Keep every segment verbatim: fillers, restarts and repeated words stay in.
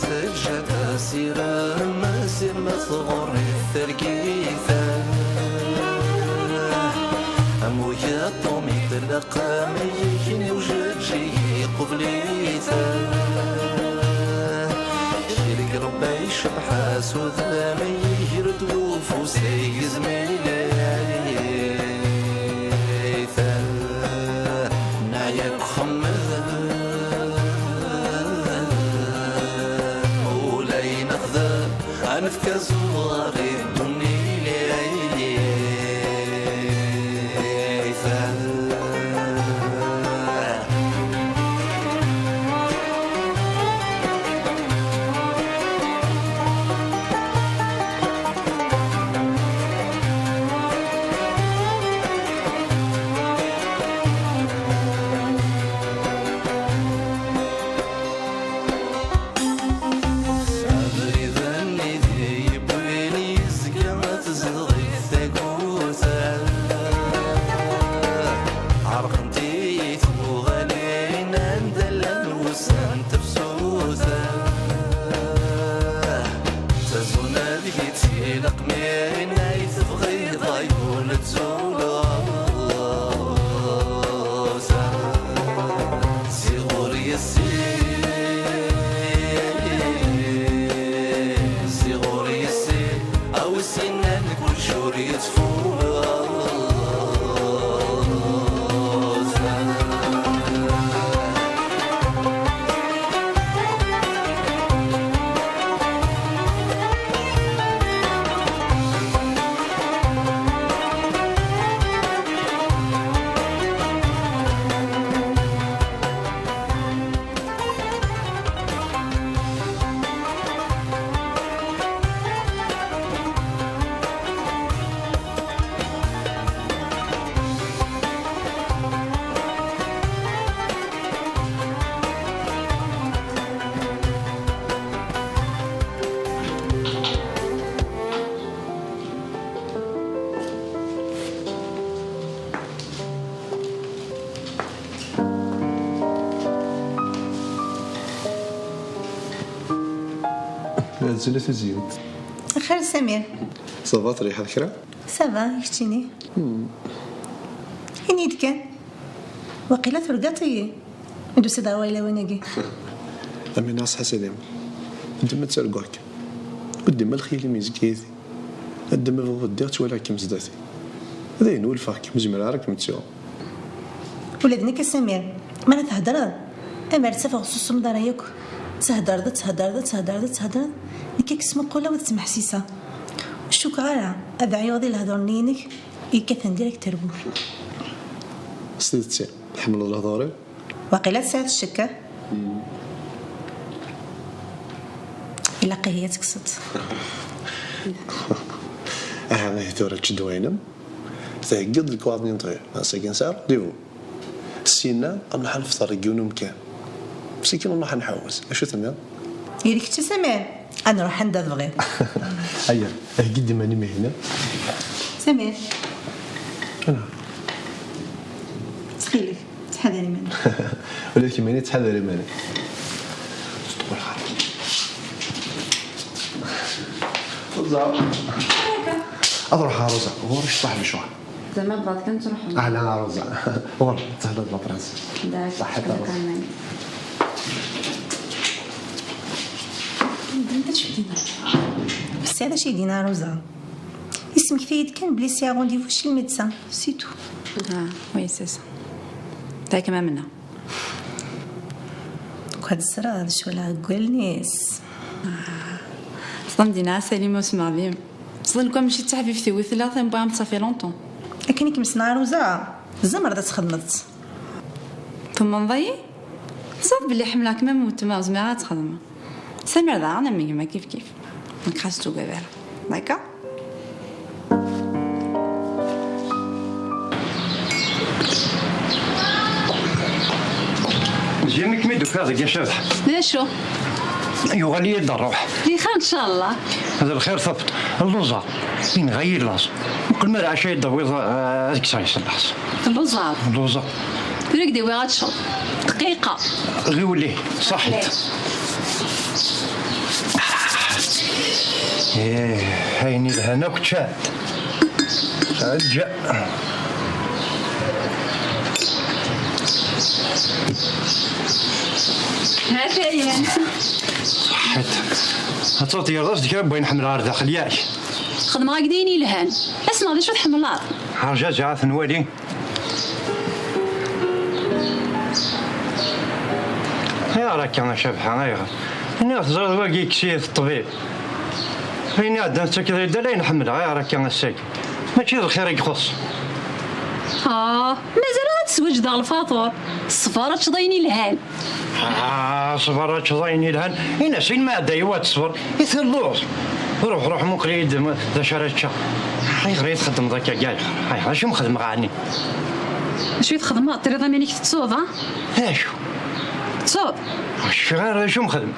Teǧǧa-d asirem, asirem tɣur-i tergit. Am ugaṭum itlaq am yigen i ujeǧǧig iqubel-it. Ilek Rebbi icebḥ-as udem, iger-d ufus igezm-it. Neɛya deg uxemmed, ula i nexdem, ad nefk azuɣer i ddunit. Abrid-nni d yewwin yezga tezdeɣ-it tagut. Ɛerqent-iyi tuɣalin anda llan wussan n tefsut. Tazuna deg-i tilaq mi ay tebɣiḍ ay ul tzuleḍ. Ziɣ ur yessin, ziɣ ur yessin, a wis yennan kullec ur yettfuz. Azul a Tuzyut. Xir Samir. Ça va, triḥeḍ kra? Ça va, keččini? Ini-d kan. Waqila turgaḍ-iyi. Ma d-tusiḍ ɣer wayla-wen-agi. Amina, ṣḥa Salim. Ddem ad targuḍ kan. Ur ddem lxil-im yezga yid-i. Ddem a baba ddiɣ ttwaliɣ-kem zdat-i. Dayen, ulfeɣ-kem, ur zmireɣ ara ad kem-ttuɣ. Ula d nekk a Samir, mi ara theddreḍ, amer ttafeɣ ur tessusmeḍ ara yakk. Theddreḍ, theddreḍ, theddreḍ, theddreḍ. Nekk ad k-smuqquleɣ ur tettmeḥsiseḍ. Ur cukkeɣ ara ad ɛyuɣ di lehdur-nni-inek yekkaten direct ar wul. S tidet, tḥemmleḍ lehdur-iw? Waqila tesɛiḍ ccekk, ah? Ilaq ihi ad tekkseḍ. Aha, ihi tura ečč-d wayen-im. Theggiḍ lekwaɣeḍ-nni n ṭṭbib. Ass-agi nesɛa rendez-vous. Syenna, ad nruḥ ad nefṭer deg yiwen umkan. Msakit ad nruḥ ad nḥewwes. Acu tenniḍ? Ili kečč a Samir, ad nruḥ anda tebɣiḍ. Aya, heggi-d iman-im ihi. Samir. Ala. Ttxil-k, ttḥadar iman-ik. Ula d kemmini ttḥadar iman-ik. Ad ruḥeɣ a Ṛuza, ɣur-i cṭaḥ lecɣal. Zama bɣiɣ kan truḥeḍ. Ahlan a Ṛuza. Ɣur-k, ttḥadar la France. D'accord, صحة الروح. Sɛiɣ d acu i d-yenna Ṛuza. Yesmekta-yi-d kan belli sɛiɣ rendez-vous chez le médecin, c'est tout. Ah, oui, c'est ça. Tek mamna. Kad sra d cwala gwelnis. Ẓḍem dina Salim usmeɣ bim. Ẓḍen kwa mačči d taḥbibt-iw i tella, tambuɛamt, ça fait longtemps. Akken i kem-ssneɣ a Ṛuza, tzemreḍ ad txedmeḍ-tt. Tumneḍ-iyi? Teẓriḍ belli ḥemmleɣ-kem am weltma, ur zmireɣ ad txedmeɣ. Samir daɣen am gma kif kif. Nekk xas tugad ara. D'accord? Ziɣ mi kem-id-ufiɣ deg Cabḥa. D acu? Yuɣal-iyi-d ṛṛuḥ. Di lxir, ncallah. D lxir, tabeṭ. Lluẓeɣ. Yenɣa-yi laẓ. Muqel ma d ɛacu ay d-tawiḍ, eh, ad kkseɣ yes-s laẓ. Telluẓeḍ? Lluẓeɣ. Tura i k-d-awiɣ ad teččeḍ. Dqiqa. Ɣiwel ihi, ṣaḥit. Ih, ayen ilhan akk ččan. Ǧǧa. Atan. Ṣaḥḥit. Ad tawḍ yerḍa-s-d kra n wayen ḥemmleɣ ɣer daxel, yak? Xedmeɣ-ak-d ayen ilhan. Asma d acu tḥemmleḍ? Rǧa ziɣ ad t-nwali. Ayɣer akka a Cabḥa, ayɣer? Nniɣ teẓriḍ wagi yekkes-iyi-t ṭṭbib. Ayen iɛeddan tettakiḍ-iyi-d ala ayen ḥemmleɣ, ayɣer akka ass-agi? Mačči d lxir i ixuṣṣ. Ah, mazal ad tesweǧdeɣ lfaṭur. Ṣṣber ad teččeḍ ayen ilhan. Ah, ṣṣber ad teččeḍ ayen ilhan. Ini-as, in ma ɛedda yiwa ad teṣber. I telluẓ. Ruḥ, ruḥ, muqel-iyi-d d acu ara ččeɣ. Ayɣer i txeddmeḍ akka, ayɣer? Ayɣer, acu m-xedmeɣ ɛni? Acu i txedmeḍ? Terriḍ aman-ik tettuḍ, a? Acu? Tettuḍ? Ur cfiɣ ara d acu m-xedmeɣ.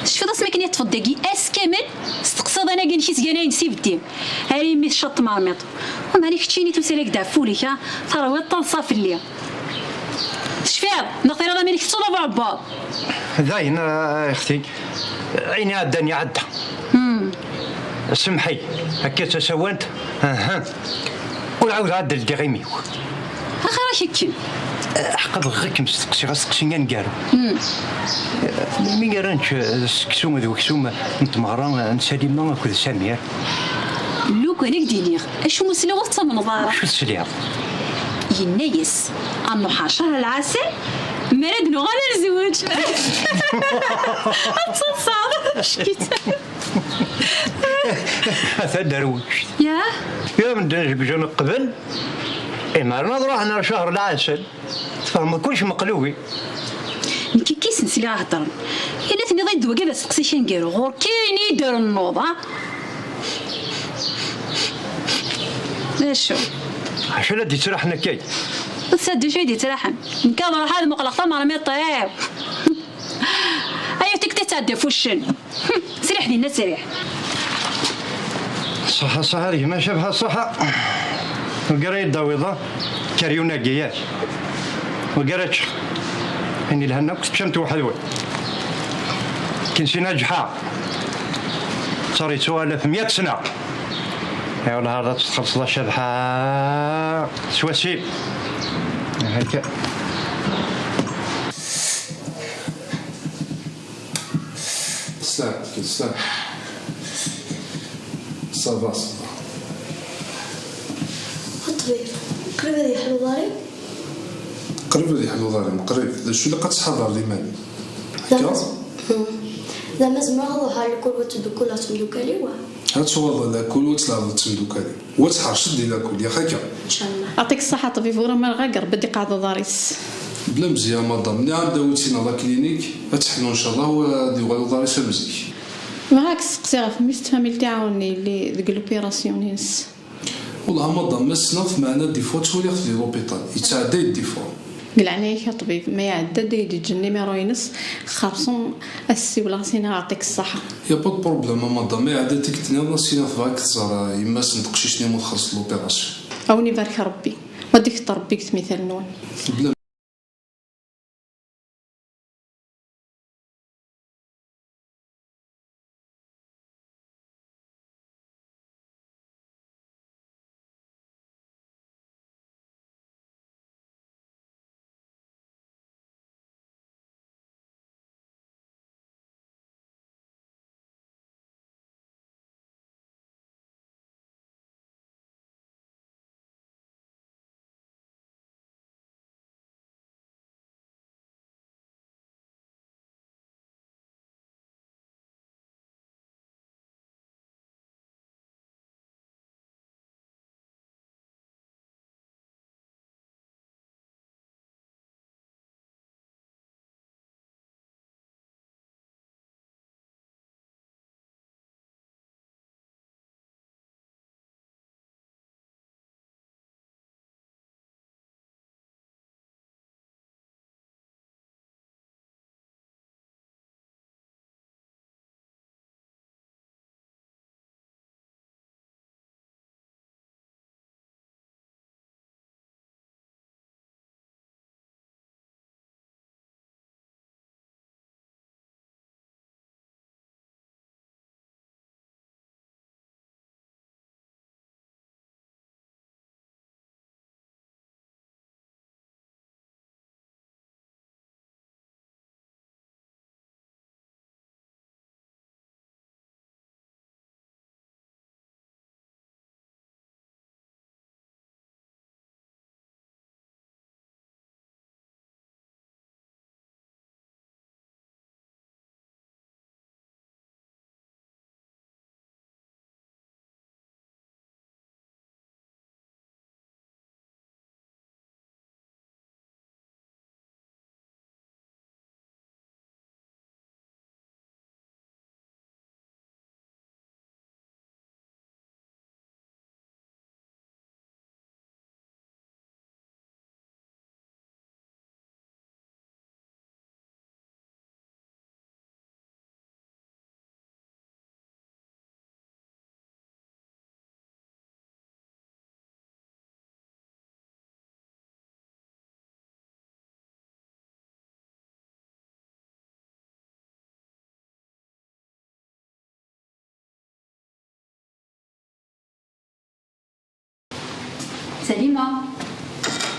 Tecfiḍ asmi akken i ṭṭfeḍ dagi ass kamel, testeqsiḍ anagi-inek i s-gan ayen s ibeddi. Ar imi tecceḍ tmermiṭ. Umeɛna keččini tusa-ak-d ɣef wul-ik, a? Terwiḍ taḍsa fell-i. Tecfiḍ? Neɣ terriḍ aman-ik tettuḍ abuɛebbuḍ? Dayen, a ixti, ayen iɛeddan iɛedda. Hmm. Semḥ-iyi, akka d tasawant, aha. Ur ɛawdeɣ ad d-ldiɣ imi-w. Axir-ak akken. Ḥqa bɣiɣ ad kem-steqsiɣ asteqsi aneggaru. Hmm. Melmi ara nečč seksu d weksum n tmeɣra n Salima akked Samir? Lukan ad k-d-iniɣ, acu n uselleɣ ur tettamneḍ ara? Acu tesliḍ? Yenna-yas, a Muḥar, cahṛ lɛasel, mi ara d-nuɣal ad nezweǧ. Ad teḍṣaḍ, cekk-itt. A taderwict. Ya? Ya medden jeǧǧen qbel, imaren ad ruḥen ar cahṛ lɛasel. Tfehmeḍ kullec meqlubi. Nekk akka i sen-sliɣ heddren. Yella tenniḍ-iyi-d wagi d asteqsi kan gar ɣur-k, ayen i d-rennuḍ, ha? D acu? Acu la d-yettraḥen akka? Ur tsaddu acu i d-yettraḥen. Nekk ad ruḥeɣ ad muqleɣ tamermiṭ-iw. Ay, tikti tɛedda f uccen. Sriḥ dinna, sriḥ. Ṣaḥa, ṣaḥa, d gma Cabḥa, ṣaḥa. Ugar ad yi-d-tawiḍ, a? Karyun-agi, yak. Ugar ad ččeɣ. Ayen ilhan akk teččam-t weḥd-wen. Kin sin aǧḥa. Ṣar yettuɣal alef mya sna. Ay, wala, hard ad txellṣeḍ a Cabḥa. S wasim. Akka. Sla, sla. Ça va, ça va. A ṭṭbib, qrib ad yeḥlu uḍar-im? Qrib ad yeḥlu uḍar-im, qrib. D acu ilaq ad tḥaḍer liman? Akka? Zama z-, hmm. Zama zemreɣ ad ruḥeɣ lekul wa teddukel ɣer temdukal-iw? Ad tuɣaleḍ ɣer lekul wa tleɛbeḍ d temdukal-iw. Wa tḥerceḍ di lakul, yak akka? Ncallah. Aṭik ṣṣeḥ a ṭṭbib, ur amareɣ ag Rebbi ad d-iqeɛɛed uḍar-is. Bla mzeyya a madam, nniɣ-am-d a wi-tt-in ɣer la clinique, ad teḥlu ncallah, wa ad yuɣal uḍar-is am zik. Bɣiɣ ad k-steqsiɣ ɣef mmi-s n tfamilt iɛawnen yelli deg l'opération-ines. Wellah a madam, ma ssneɣ-t, meɛna des fois ttwaliɣ-t di l'hôpital, yettɛedday-d des fois. Deg leɛnaya-k a ṭṭbib, ma iɛedda-d ad yi-d-yeǧǧ nnimeṛu-ines, xerṣum ad s-ssiwleɣ, ad s-iniɣ aɛṭik ṣṣeḥḥa. Y a pas de problème a madam, ma iɛedda-d tikkelt nniḍen ad s-iniɣ tebɣa ad k-tẓer yemma-s n teqcict-nni ma txelleṣ l'opération. A wen-ibarek Rebbi, wa ad d-ikeṭṭ Rebbi deg tmital-nwen. Bla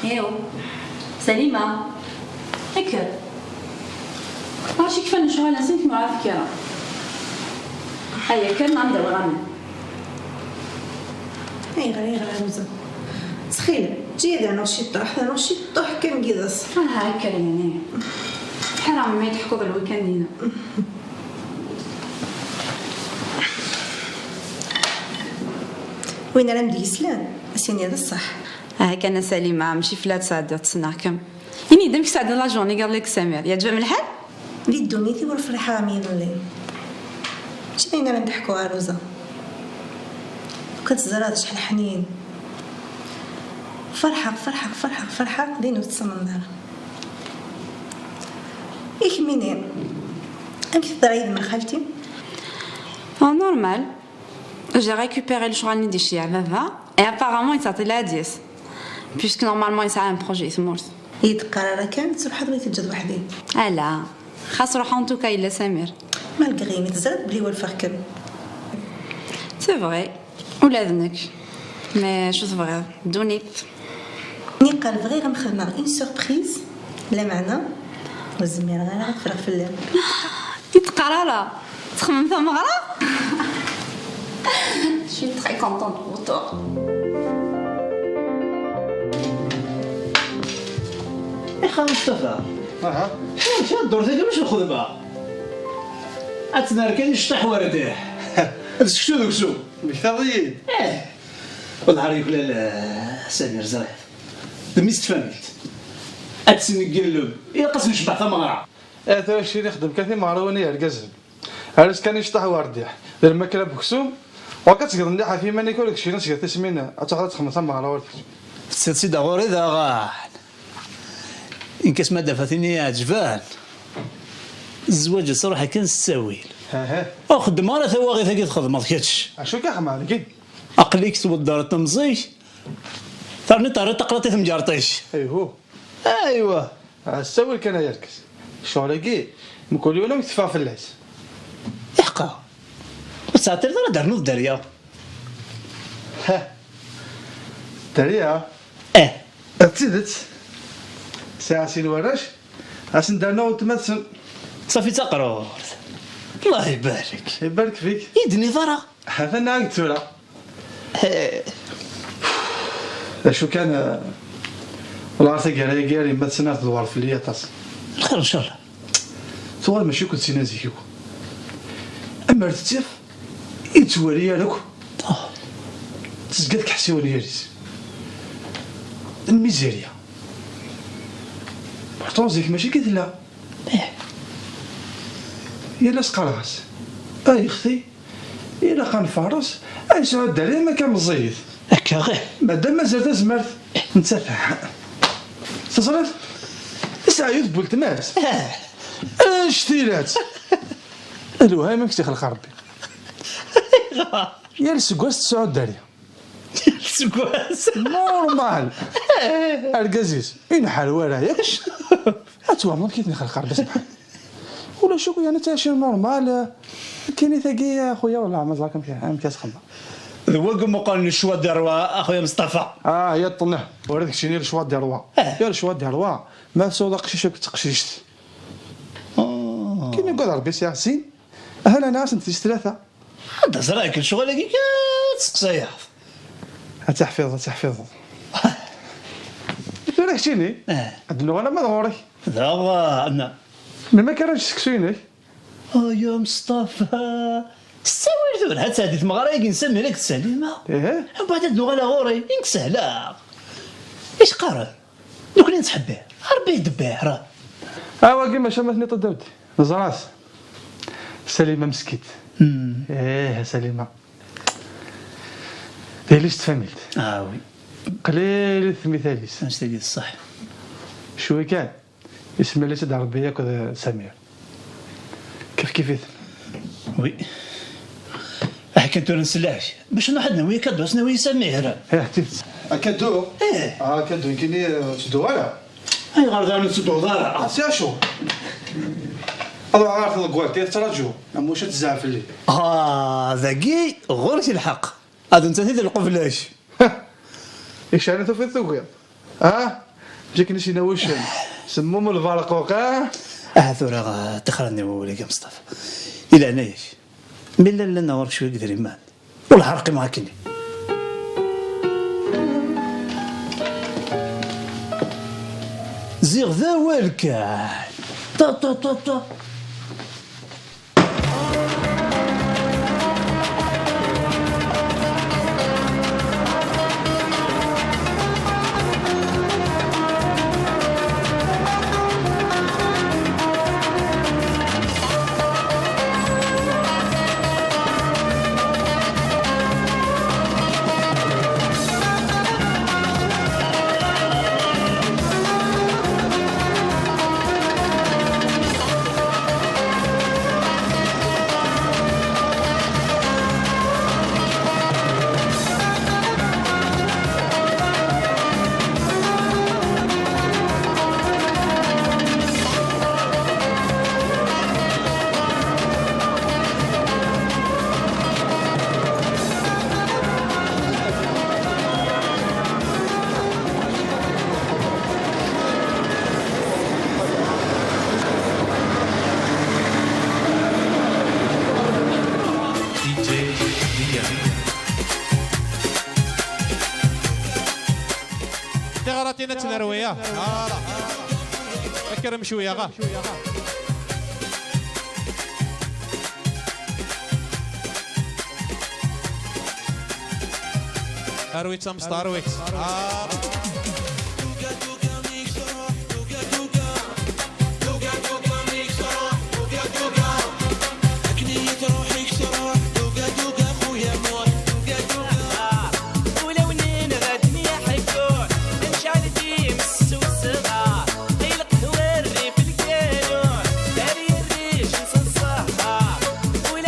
Iw, Salima, kker. Acu kfan lecɣal-nsen kma ɣef kra. Aya, kker, nɛam d awaɣaman. Ayɣer, ayɣer a Roza? Ttxil, ǧǧi-yi ad rnuɣ ciṭṭaḥ, ad rnuɣ ciṭṭaḥ kan n yiḍes. Aha, kker, yani. Ḥaram ma yi-d-teḥkuḍ lwikan-ina. Win ara m-d-yeslan, a s-yini d ṣṣeḥ. Aha kan a Salima, mačči fell-aɣ tesɛeddiḍ, ssneɣ-kem. Ini-d amek sɛeddaḍ la journée iḍelli deg Samir, yeɛǧeb-am lḥal? Di ddunit-iw ur ferḥeɣ am yiḍelli. Mačči d ayen ara m-d-ḥkuɣ a Roza. Lukan teẓriḍ acḥal ḥnin. Ferḥeɣ, ferḥeɣ, ferḥeɣ, ferḥeɣ, din ur tettamneḍ ara. I kemmini, amek teḍra yid-m xalti? Oh, normal. J'ai récupéré lecɣal-nni d-iceyyeɛ baba, et apparemment yettɛeṭṭil ɛad-is, puisque normalement yesɛa un projet i tmurt. Yi-d-qqar ara kan, truḥeḍ mi teǧǧeḍ weḥd-i. Ala, xas ruḥeɣ, en tout cas yella Samir. Malgré mi teẓriḍ belli walfeɣ-kem. C'est vrai, ula d nekk. Mais acu tebɣiḍ, ddunit. Niqal bɣiɣ ad m-xedmeɣ une surprise, lameɛna ur zmireɣ ara ad ffreɣ fell-am. I d-qqar ara, txemmem tameɣra? Je suis très contente pour toi. Ixa Mustafa. Aha. Amek ara ddurt-agi bac nxedmeɣ? Ad tnerkan iceṭṭaḥ werdiḥ. D seksu d uksum. Tmektaḍ-iyi-d? Eh. Wellah ar yuklal, eh, Samir, ẓriɣ. D mmi-s n tfamilt. Ad tt-ngegleb. Ilaq ad s-necbeḥ tameɣra. Eh, tura keččini xdem kan timeɣriwin i yergazen. Ar-as kan iceṭṭaḥ werdiḥ. D lmakla n uksum. Waqila tgeḍ mliḥ ɣef yiman-ik, ur keččini tgeḍ tismin, ad truḥeḍ ad txedmeḍ tameɣra ur kečč. Tessiḍ-tt-id ɣur-i daɣen. Inkas ma d-afa tin i iɛeǧben. Zzwaǧ ad truḥ akken s ttawil. Aha. Ur xeddmeɣ ara tawaɣit-agi txedmeḍ kečč. Acu akka xedmeɣ nekki? Aql-ik tweddreḍ temẓi-k, terniḍ terriḍ taqlaṭ i temgerṭ-ik. Ayhuh. Aywa. Ah, s ttawil kan ay argaz. Ccɣel-agi, mkul yiwen amek teffeɣ fell-as. Iḥqa. Ur tettɛeṭṭileḍ ara ad d-ternuḍ dderya. Ha. Dderya? Eh. D tidet. Sɛiɣ sin warrac, ad sen-d-rnuɣ weltma-tsen. Ṣafi d taqrurt. Allah ibarek. Ibarek fik. I d-tenniḍ ara? Ha-t-an nniɣ-ak-d tura. Eh. D acu kan, eh, wala ɣer taggara-agi ar yemma-tsen ar tedwer fell-i aṭas. Lxir, ncallah. Tuɣal mačči akked sin a zik akk. Amer tettaf, i tettwali ara akk. Oh. Tezga tkeḥsiwen gar-is. Lmizirya. Pourtant zik mačči akka tella. Eh. Yal ass qqareɣ-as, ay xti, ilaq ad nfares, ay sɛu dderya ma kan meẓẓiyit. Akka ɣir. Madam mazal tazmert, nettat teɛya. Teẓriḍ? Tesɛa yiwet n weltma-s. Eh. Anect-ilat. Lwehayem amek tt-ixleq Rebbi. Yal seggas tesɛu dderya. Seg wass. Normal. Argaz-is, ineḥḥer wara yakk. Ad twehmeḍ kif nexleq Rebbi subḥan. Ulac akk, yani, ttɛici normal. Kini tagi, a xuya, wallah ma ẓrak amek, amek ad txemmeḍ. D wagi meqqren le choix des rois, a xuya Mustafa. Ah, ya ṭṭneh. Ur d keččini le choix des rois. Eh. Ya le choix des rois. Ma tsuḍ aqcic akked teqcict. Oh. Kini gad Rebbi sɛiɣ sin. Aha, nnan-asent tis tlata. Ad ẓriɣ-k lecɣal-agi kan tettseqsayeḍ. Ad teḥfiḍeḍ, ad teḥfiḍeḍ. Tura keččini, eh, ad d-nuɣal ama d ɣur-k. Daɣen. Melmi akka ara nečč seksu-inek? Ay Mustafa, s ttawil tura, ad tɛeddi tmeɣra-agi n Samir akked Salima. Ih. Mbeɛd ad d-nuɣal ɣur-i, i nekk sehleɣ. I s-qqaren? Nekni nettḥebbir, Rebbi yeddebbiṛ. A wagi maca ma tniḍ-d abdi. Neẓra-t. Salima meskint. Hmm. Ih, a Salima. D yelli-s n tfamilt. Ah, oui. Qlilit tmital-is. Anect-agi d ṣṣeḥ. Cwi kan. Ismel-itt-id Rebbi akked Samir. Kif kif-iten. Oui. Aḥkan tura nselleḥ. Bac nruḥ ad nawi akadu, ad s-nawi i Samir. Ih, d tidet. Akadu? Ih. Ah, akadu, nekkini, eh, ur ttedduɣ ara. Ayɣer daɣen ur tettedduḍ ara? Ah, si acu? Ad ruḥeɣ ɣer tḍeggalt, i tettraǧu. Am wacu ad tezɛef fell-i? Ah, dagi ɣur-k lḥeqq. Ad nettat i d lqebla-k. Ican tufiḍ tugiḍ. Ah, Ǧakken i s-yenna wuccen, semmum lberquq, ah? Aha tura, eh, ṭixer-nni wawal-agi a Meṣṭafa. Di leɛnaya-k, mi llan llan ɣur-k cwiya n yedrimen, ur ḥerqimeɣ akkenni. Ziɣ d awal kan. Ṭa, ṭa, ṭa, ṭa. Tiɣratin ad tt-nerwi, ah. Ala. Kker cwiya, ah. Arwi-tt a Meṣṭa, arwi-tt. Ah.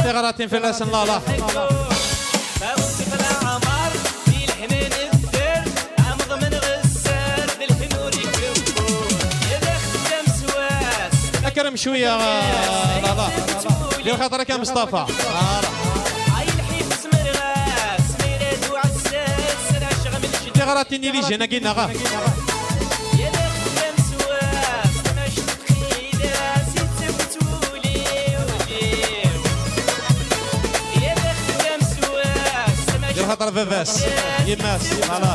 Tiɣratin fell-asen, la, la. Akrem cwiya, la, la. Di lxaṭer akka Meṣṭafa. Tiɣratin i li jjan-agi neɣ? Di lxaṭer baba-s, yemma-s, voilà.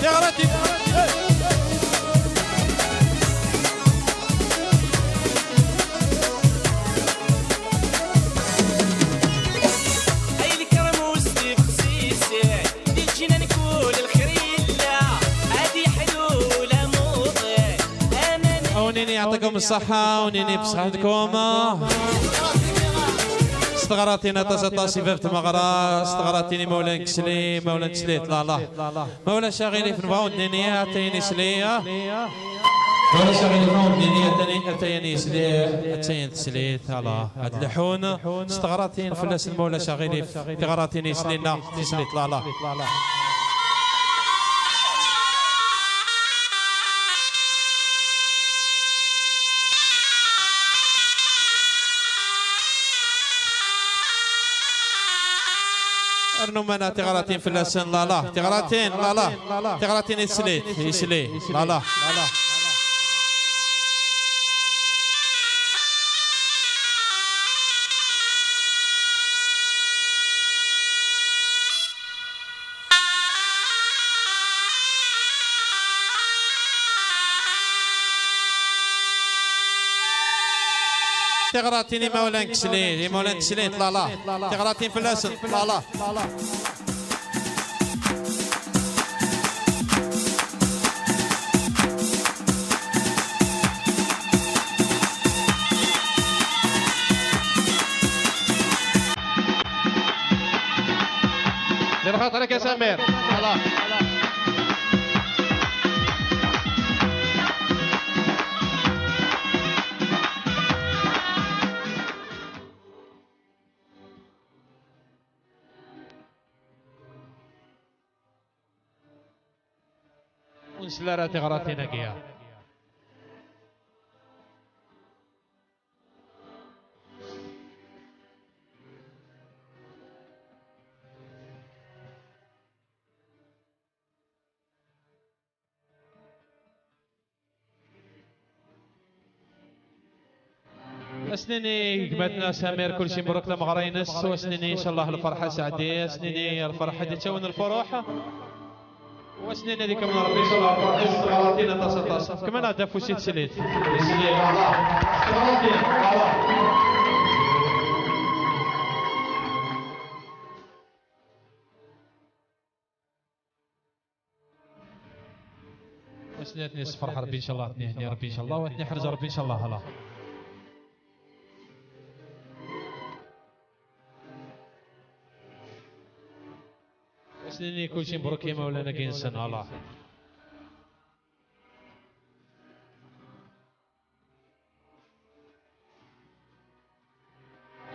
Tiɣratin. Ay lekrem usdif xsisi, di lǧinan kul lxir yella, ad iḥlu lamuḍi, aman. Awnini يعطيكم الصحة، awnini بصحتكم. S teɣratin aṭas aṭas i bab tmeɣra, s teɣratin i Mawlan Kesli, Mawlan Kesli, ṭlala. Ma ulac aɣilif nebɣa ur d-nini ata-yin isli. Ma ulac aɣilif nebɣa ur d-nini ata-yin, ata-yin isli, ata-yin teslit, ala. Ad leḥḥun s teɣratin fell-asen ma ulac aɣilif, tiɣratin isli-nneɣ, tislit, la, la. Rnu mana tiɣratin fell-asen, la, la. Tiɣratin, la, la. Tiɣratin islit, isli, la, la. Tiɣratin imawlan keslit, imawlan teslit, la, la. Tiɣratin fell-asen, la, la. Di lxaṭer-ik a Samir. Voilà. Ur nsel ara tiɣratin-agi. As-nini i gma-tneɣ Samir kulci mbruk tameɣra-ines, u as-nini incallah lferḥ aseɛdi, as-nini lferḥ ad d-ittawen lferḥ. U as-nini ad ikemmel Rebbi incallah lferḥ-is s tɣalatin aṭas aṭas. Kemmel-aɣ-d afus i teslit. Teslit, voilà. S tɣalatin, voilà. Wissen ad ten-yessefreḥ Rebbi incallah, ad ten-yehni Rebbi incallah, u ad ten-yeḥrez Rebbi incallah, hala. Wissen kulci mbruk i imawlan-agi-nsen, hala.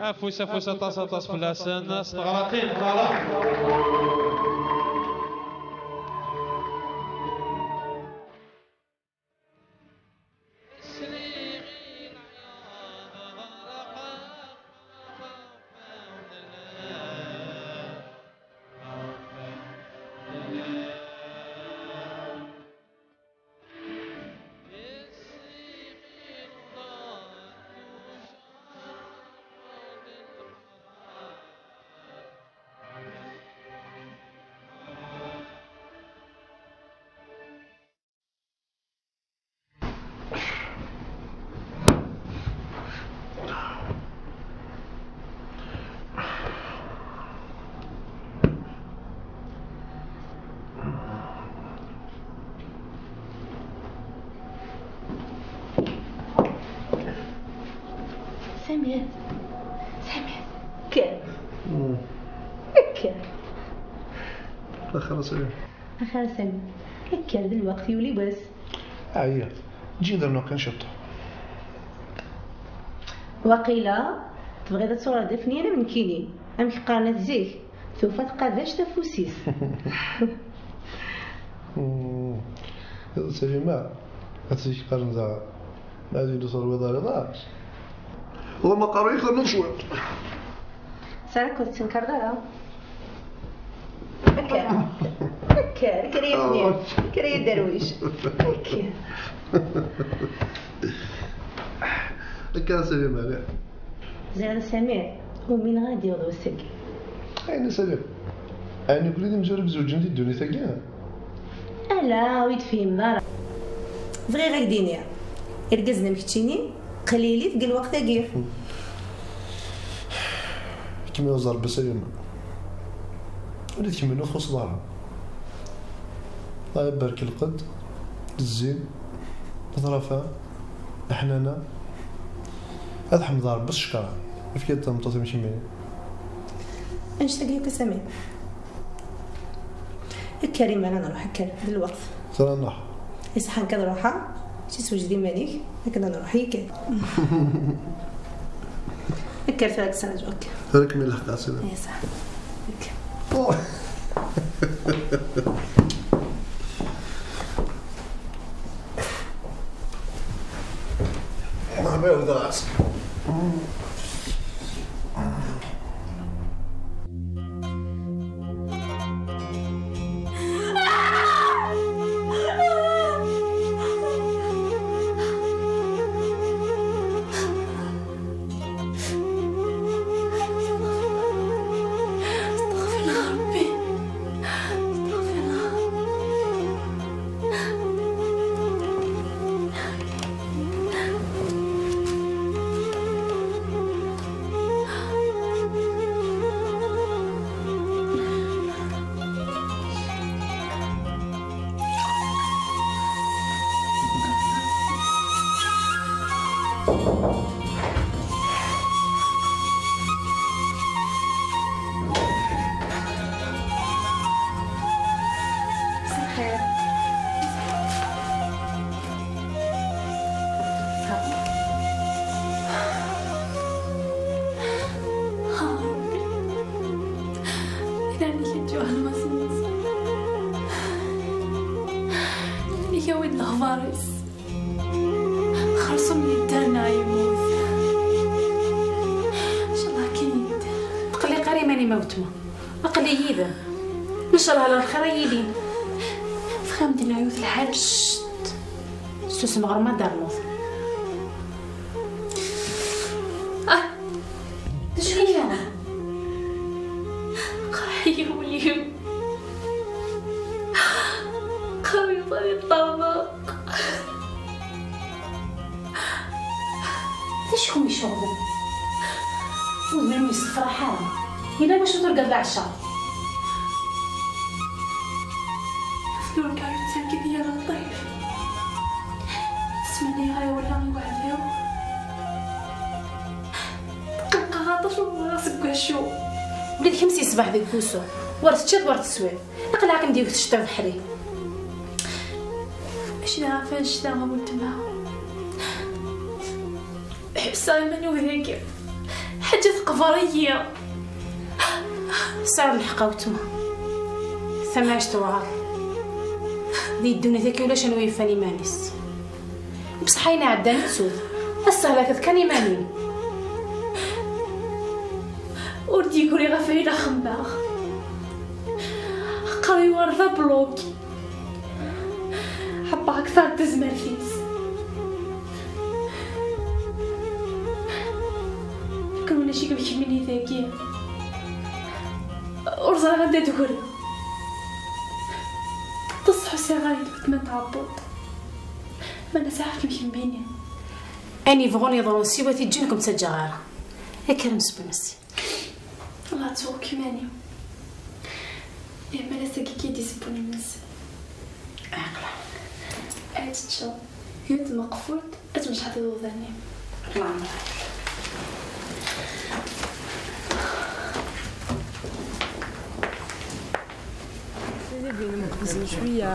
Afus, afus, aṭas, aṭas fell-asen, s teɣratin, bravo. Samir, Samir, kker. مم. Kker. Axir a Samir. Axir a Samir. Kker, d lweqt, yuli wass. Ɛyiɣ. Ǧǧi-d rnuɣ kan ciṭuḥ. Waqila tebɣiḍ ad tuɣaleḍ d afenyan am nekkini, amek qqaren at zik, tufa tqabact afus-is. Mm. Salima, at zik qqaren daɣen, ma ad yili ur terwiḍ ara daɣen. Wama qqaren-ak ternuḍ cwiṭ. Sara, ur tettenkareḍ ara. Akka. Akka, akka ya Fnir. Akka ya Derwic. Akka. Akka a Salima, ala. Ẓriɣ a Samir, umineɣ ad d-yaweḍ wass-agi. Ayen a Salim? Ɛni nekkni d imezwura i izewǧen di ddunit-agi? Ala, ur yi-d-tefhimeḍ ara. Bɣiɣ ad k-d-iniɣ, irgazen am keččini, qlilit deg lweqt-agi. Kem-iɣeẓẓ Rebbi a Salima. Ula d kemmini ur txuṣṣeḍ ara. Allah ibarek lqedd, zzin, ṭṭrafa, leḥnana. Ad ḥemdeɣ Rebbi s ccekra. Efk-iyi-d tameṭṭut am kemmini. Annect-agi yakk a Sami. Kker imir ad nruḥ, kker, d lweqt. Tura nruḥ. Iṣeḥḥa nekk ad ruḥeɣ, mačči sewjed iman-ik, akken ad nruḥ, kker. Kker tura ad k-sraǧuɣ, kker. Tura kem-ilḥeq a Sidi. Iṣeḥḥa. Kker. Oh. Merḥba yawed ɣas. استغفر الله ربي. استغفر الله. مساء الخير. راني كنت واحد المصيبة. اللي كوين الأخبار. خرصوم اللي دارنا يموت. إن شاء الله كاين يدير. تقلي قريماني ما وتما. أقلي يدم. إن شاء الله على الخير يدين. فخام دينا يوث الحال. شت. سوسم غير ما دار موت. Ul-iw. Qrib ad yeṭṭerḍeq. D acu kem-iceɣben? Udem-im ur yessefraḥ ara. Yella wacu turgaḍ leɛca? Ɣef lurgar d targit yal lṭif. Ttmenniɣ ay wala i weɛdaw. Tqelqeɣ aṭas ur ẓriɣ seg wacu. Ula d kemm si ṣṣbeḥ deg wusu, ur teččiḍ ur teswiḍ. Aql-aɣ-kem d yiwet ccṭa ubeḥri. Mačči d ɣef annect-a a weltma. Ḥebseɣ iman-iw dagi. Ḥaǧa teqber-iyi. Tesɛiḍ lḥeqq a weltma. Tamɛict tewɛer. Di ddunit akka ulac anwa yufan iman-is. Bṣeḥ ayen iɛeddan ittud. Ass-a helakeḍ kan iman-im. Ur d-yegri ɣef ayen a xemmeɣ. Aqerru-iw ɣer d abluk. Ḥebbɣ akteṛ n tezmert-is. Akken ulac-ikem kemmini dagi. Ur ẓriɣ anda d-tegriḍ. Teṣḥusiɣ ɣer-i d weltma n tɛebbuḍt. Ma la sɛiɣ-kem kemmini. Ayen yebɣun yeḍrun siwa tiǧǧin ur kem-ttaǧǧaɣ ara. Akker msebnesi. Allah ttuɣ-k iman-iw. Yeɛmal ass-agi i d-isewwen imensi. Aqla. Ad teččeḍ, yiwet tmeqfult, ad tmecḥeḍ iḍudan-im. Leɛmer. Zin cwiya.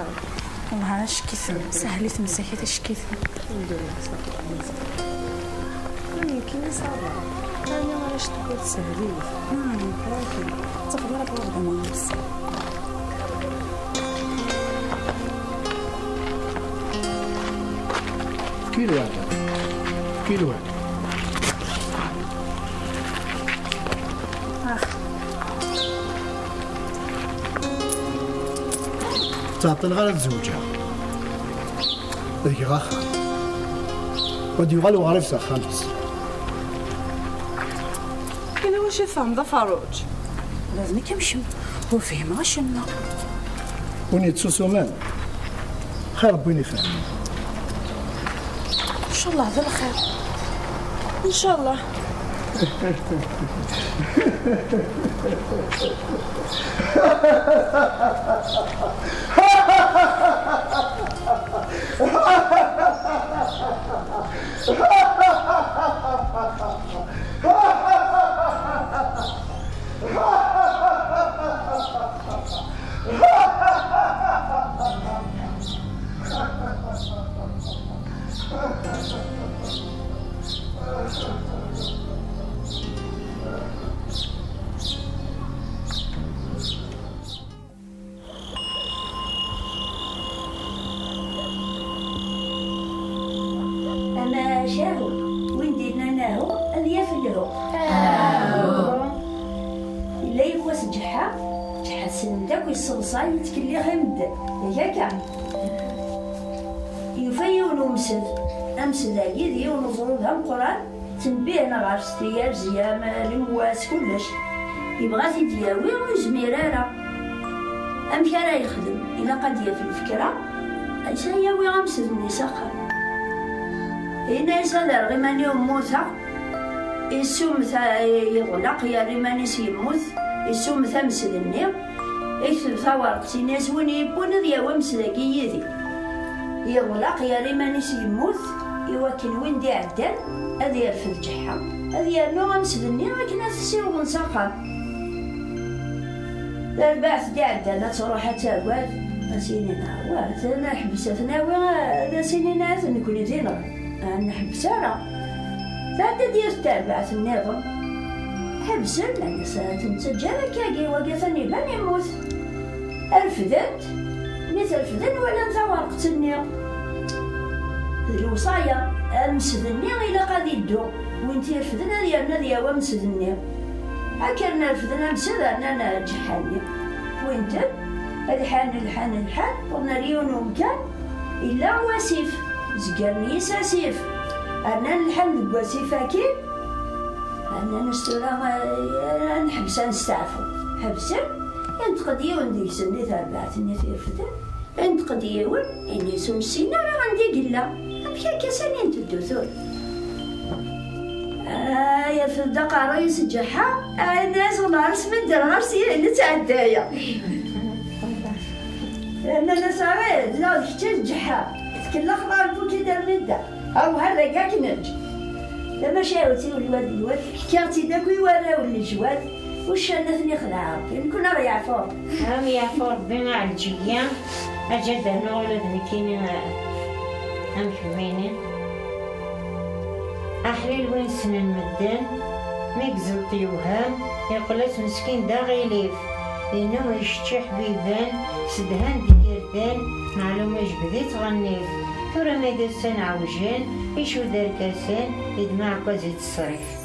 Wellah ackiten, sahlit msakit ackiten. Alhamdulillah, ça va. Nekkini ça va. Tani ara ctewwa teshel-it. Neɛni, rakin. Tafeḍ ara twaɣeḍ amas. Fki lweɛd. Fki lweɛd. Ur ttɛeṭṭileɣ ara ad zewǧeɣ. Ad geɣ axxam. Ad yuɣal uɣrib s axxam-is. Ini wacu i tfehmeḍ a Faruǧ? Ula d nekk am kemm, ur fhimeɣ acemma. Win yettusuman, xir n win ifehmen. Ncallah d lxir. Ncallah. Amacahu, win d-yennan ahu, ad yaf lhu. Yella yiwwas ǧeḥḥa, ǧeḥḥa tessnem-t akk, yesseḍsay, yettkellix i medden. Yak akka. Yufa yiwen umsed. Amsed-agi d yiwen uẓru d ameqqran, ttnebbihen ɣer-s tiyerzi, am lemwas, kullec. Yebɣa ad t-id-yawi, ur yezmir ara. Amek ara yexdem? Ilaq ad d-yaf lfekra, ad yawi amsed-nni s axxam. Yenna-yas ad rreɣ iman-iw mmuteɣ, issummet, a-, yeɣleq, yerra iman-is yemmut, issummet amsed-nni, ikteb tawerqet, yenna-yas win yewwin ad yawi amsed-agi yid-i. Yeɣleq, yerra iman-is yemmut, iwakken win d-iɛeddan ad yerfed ǧeḥḥa, ad yernu amsed-nni akken ad t-ssiwḍen s axxam. Tarbaɛt d-iɛeddan ad truḥ ad tagad, ad s-inin, "Awah, atan ḥbes, ad t-nawi, ad as-inin, at nekni d inɣi, ad neḥbes ara." Tɛedda-d yiwet tarbaɛt nniḍen. Ḥebsen, ad ten-ttaǧǧan akkagi, wagi atan iban immut. Refden-t, mi t-refden walan tawerqet-nni. D lewṣaya, amsed-nni ilaq ad iddu, win t-irefden ad yernu ad yawi amsed-nni. Akken refden amsed, rnan ǧeḥḥa-nni. Wwin-ten, lḥan, lḥan, lḥan, wwḍen ar yiwen umkan, illa wasif, zeggren yis asif, rnan lḥan deg wasif-agi, rnan-as tura, eh, ad neḥbes ad nesteɛfu. Ḥebsen, Inṭeq-d yiwen deg-sen di terbaɛt-nni tirefden, inṭeq-d yiwen, ini-as ur nessin ara anda i yella. Amek akka, sani nteddu tura? Ay, yerfed-d aqerruy-is ǧeḥḥa, ɛni-as ɣer-s mi ddreɣ ɣer-s yiwen nettɛeddayeɣ. Nnan-as: "Awid, neɣ d kečč a ǧeḥḥa, tkellex ɣer Buki Dermida, awher dagi ad k-neǧǧ." Tamacahut i ulwad n lwad, ḥkiɣ-tt-id akk i warraw n lejwad, uccan ad ten-ixdeɛ Rebbi, nekni ad ɣ-yeɛfu Rebbi. Ad ɣ-yeɛfu Rebbi, a Ɛelǧiya, aǧa ad d-rnuɣ ula d nekkini, eh, am kemmini. Aḥlil win ssnen medden, mi yeẓleṭ yewhem, yeqqel-as meskin d aɣilif. Inu icečč iḥbiben, sedhan-d igerdan, meɛlum ijbed-itt ɣer nnif. Tura ma d ussan ɛewjen, icudd arkasen, idem aɛekkaz i ttesrif.